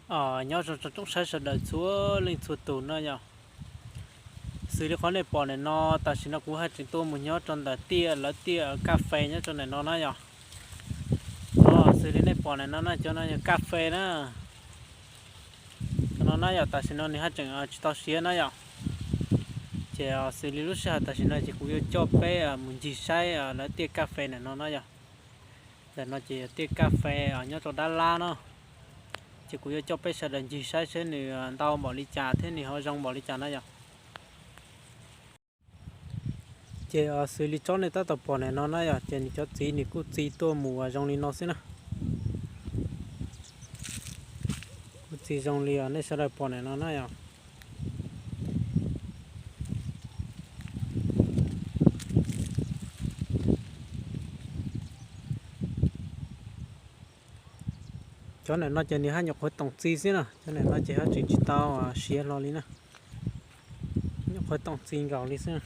Nyob zoo tsoom saib sawv daws txhua leej txhua tus na yom. Xws li qhov nej pom ntawm no, tam sim no kuv haj tseem tuaj mus nyob rau ntawm tiaj, lawv tiaj kaj fes nyob rau ntawm no na yom. Xws li nej pom ntawm no na, cov no yog kaj fes na. Cov no na yom, tam sim no nws haj tseem tsis tau siav na yom. Ces xws li lub sij hawm tam sim no ces kuv yuav coj peb mus ncig saib lawv tiaj kaj fes ntawm no na yom. Ntawm no ces yog tiaj kaj fes nyob rau dab lab no. Ces kuv yuav coj peb sawv daws ncig saib seb nws ntau npaum li cas thiab nws ho zoo npaum li cas na yom. Ces xws li tsob nej tab tom pom ntawm no na yom, ces nws cov txiv nws kuj txi tuaj mus zoo li no xwb na. Kuj txi zoo li nej sawv daws pom ntawm no na yom. Cov ntawm no ces nws haj nyuam qhuav toom txi xwb na, cov ntawm no ces haj tseem tsis tau siav hlo li na. Nyuam qhuav toom txi nkaus li xwb.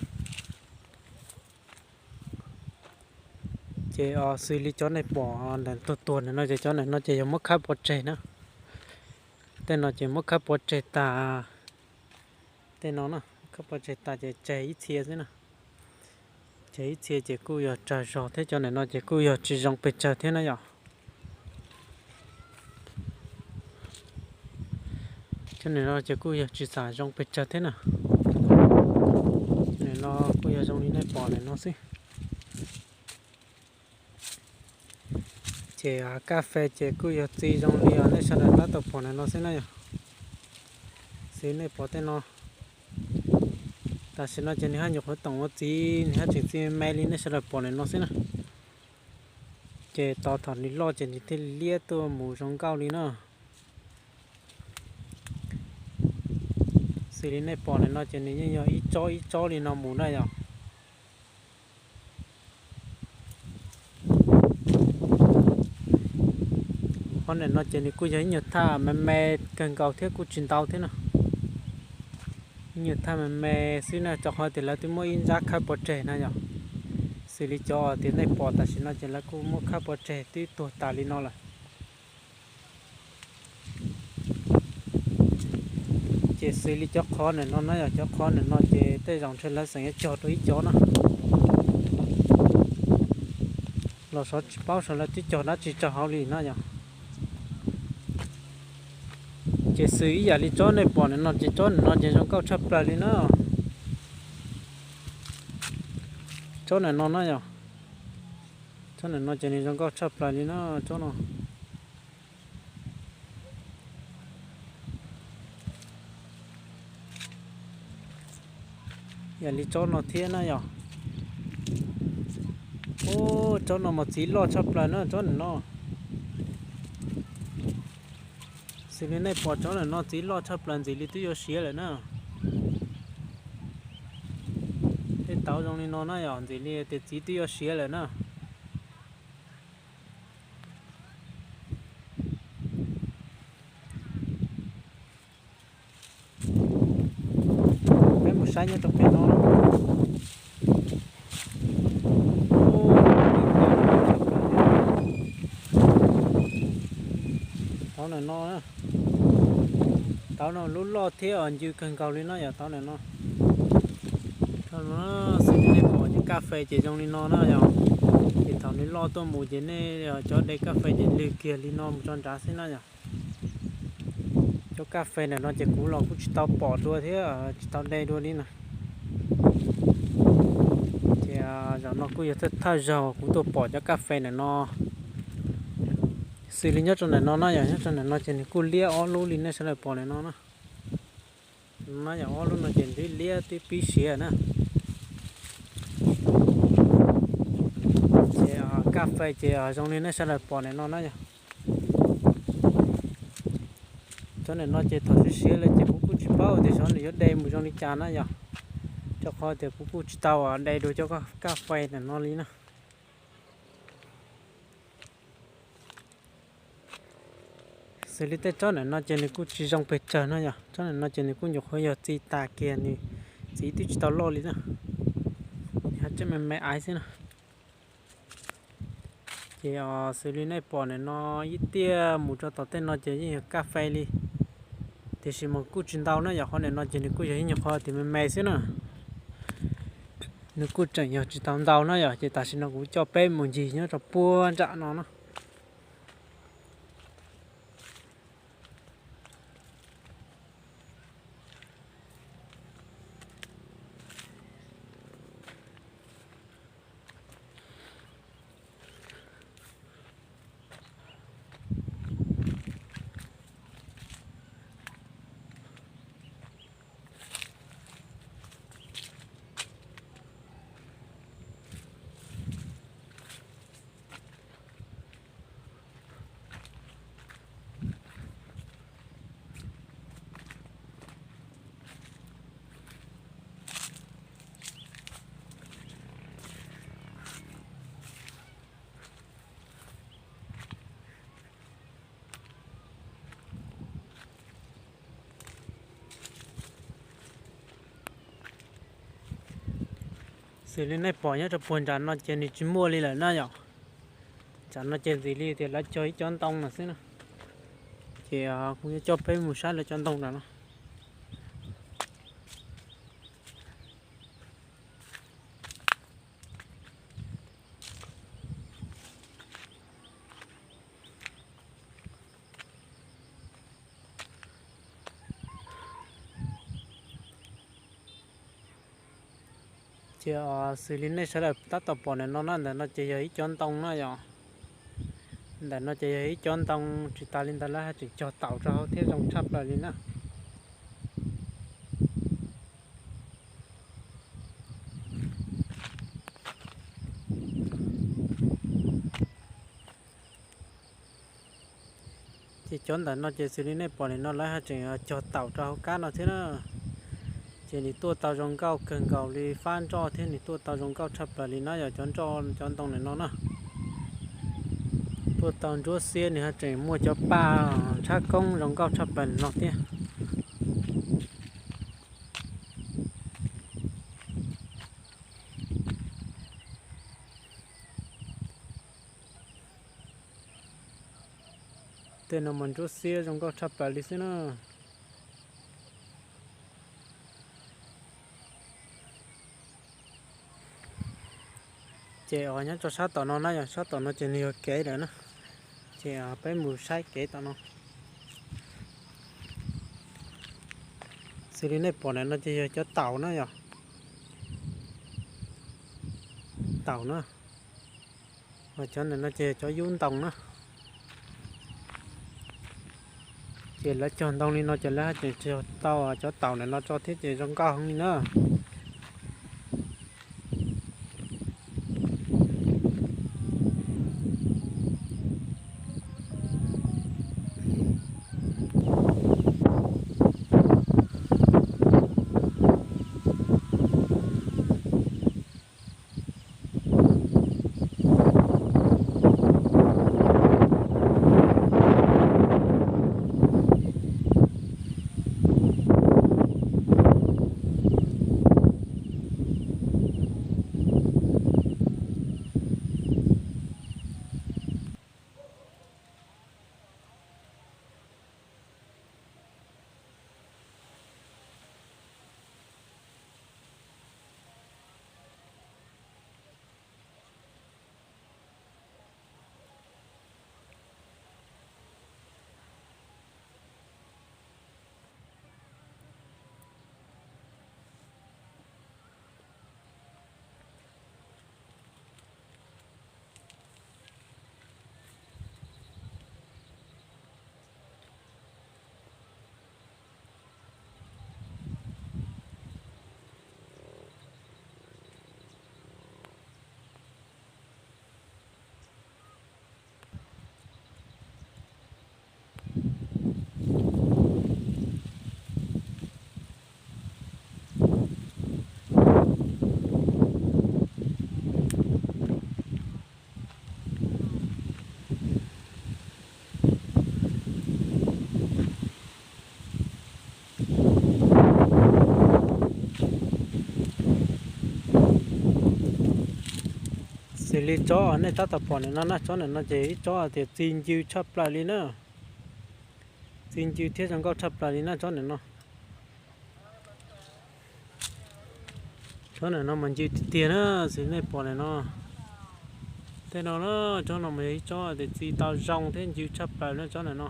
Ces xws li cov nej pom ntawm tuag tuag ntawm no ces cov ntawm no ces yog muab khawb pov tseg na. Tej no ces muab khawb pov tseg tas, tej no na, khawb pov tseg tas ces tseg ib txhia xwb na. Tseg ib txhia ces kuj yog tsawg zog thiab, cov ntawm no ces kuj yog tsis zoo pes tsawg thiab na yom. Cov ntawm no ces kuj yog tsis xam zoo pes tsawg thiab na. Cov ntawm no kuj yog zoo li nej pom ntawm no xwb. Ces kaj fes ces kuj yog txi zoo li nej sawv daws tab tom pom ntawm no xwb na yom. Xws nej pom tej no, tam sim no ces nws haj nyuam qhuav toom ua txiv, nws haj tseem txi me li nej sawv daws pom ntawm no xwb na. Ces tos thaum nws loj ces nws thiaj li liab tuaj mus zoo nkauj li na. Xws li nej pom ntawm no ces nws yeej yog ib tsob ib tsob li no mus na yom. Qhov ntawm no ces nws kuj yog ib nyuag thaj me me kawg nkaus thiab kuj tsis ntau thiab na. Ib nyuag thaj me me xwb na, rau qhov tias lawv twb muab ib nrab khawb pov tseg na yom. Xws li cov tias nej pom tam sim no ces lawv kuj muab khawb pov tseg twb tuag tas li no lawm. Ces xws li cov qhov ntawm no na yom, cov qhov ntawm no ces tej zaum ntshe lawv xeem yuav cog rau ib cov na. Los xyov tsis paub xyov lawv twb cog dab tsi rau hauv li na yom. Ces xws ib yam li tsob nej pom ntawm no ces tsob ntawm no ces zoo nkauj tshaj plaws li na. Tsob ntawm no na yom, tsob ntawm no ces nws zoo nkauj tshaj plaws li na, tsob no. Yam li tsob no thiab na yom. Ub, tsob no mas txiv loj tshaj plaws na, tsob ntawm no. Xws li nej pom tsob ntawm no txiv loj tshaj plaws, ntxim li twb yuav siav lawm na. Tej tauv zoo li no na yom, ntxim li tias txiv twb yuav siav lawm na. Peb mus saib nyob rau pem no. Tauv ntawm no, tauv no lub loj thiab ncw kawg nkaus li no yom, tauv ntawm no. Xws li nej pom ces kaj fes ces zoo li no na yom. Ces thaum nws loj tuaj mus ces nej cov de kaj fes ces lwg kiag li no mus tso nrad xwb na yom. Cov kaj fes ntawm no ces kuv los kuj tsis tau pom dua thiab tsis tau de dua li na. Ces zaum no kuj yog thawj thawj zaug kuv tuaj pom cov kaj fes ntawm no. Xws li nyob rau ntawm no na yom, nyob rau ntawm no ces nws kuj liab ob lub li nej sawv daws pom ntawm no na. No yog ob lub no ces twb liab twb pib siav na. Ces kaj fes ces zoo li nej sawv daws pom ntawm no na yom. Cov ntawm no ces thaum siav siav lawm ces kuv kuj tsis paub tias xyov nws yuav de mus zoo li cas na yom. Rau qhov tias kuv kuj tsis tau de dua cov kaj fes ntawm no li na. Xws li tej tsob ntawm no ces nws kuj tsis zoo pes tsawg no yom, tsob ntawm no ces nws kuj nyuam qhuav yog txi tas kiag, nws txiv twb tsis tau loj li na, nws haj tseem me me aiv xwb na. Ces xws li nej pom ntawm no ib tiaj mus rau tom tej no ces yeej yog kas fes li, tiam sis mas kuj tsis ntau na yom, qhov ntawm no ces nws kuj yog ib nyuag qhov tias me me xwb na. Nws kuj tseem yog tsis tau ntau na yom, ces tam sim no kuv coj peb mus ncig nyob rau puag nram no na. Xws li nej pom nyob rau puag nram no ces nws tsis muaj li lawm na yom. Nram no ces ntxim li tias lawv cog ib cov ntoo no xwb na. Ces kuv yuav coj peb mus saib lawv cov ntoo nram no. Ces xws li nej sawv daws tab tom pom ntawm no na, ntawm no ces yog ib cov ntoo na yom. Ntawm no ces yog ib cov ntoo, tsis tas li ntawd lawv haj tseem cog taum rau hauv thiab zoo tshaj plaws li na. Ces cov ntawm no ces xws li nej pom li no lawv haj tseem cog taum rau hauv kab no thiab na. Ces nws tuaj tau zoo nkauj kawg nkaus li fab nroj thiab nws tuaj tau zoo nkauj tshaj plaws li na yom, cov nroj cov ntoo ntawm no na. Tuaj tau ntsuab xiab, nws haj tseem muaj cov paj tshab koob zoo nkauj tshaj plaws li no thiab. Tej no mas ntsuab xiab zoo nkauj tshaj plaws li xwb na. Ces nyob rau sab tom no na yom, sab tom no ces nws yog kev lawm na. Ces peb mus saib kev tom no. Xws li nej pom ntawm no ces yog cov taum na yom. Taum na. Ho cov ntawm no ces yog cov yub ntoo na. Ces lawv cog ntoo li no ces lawv haj tseem cog tau cov taum ntawm no tso thiab ces zoo nkauj heev li na. Li tsob nej tab tom pom ntawm no na, tsob ntawm no ces ib tsob tias txi ncw tshaj plaws li na. Txi ncw thiab zoo nkauj tshaj plaws li na tsob ntawm no. Tsob ntawm no mas ncw tiag tiag na, xws nej pom ntawm no. Tej no na, tsob no mas yog ib tsob tias txi tau zoo thiab ncw tshaj plaws na tsob ntawm no.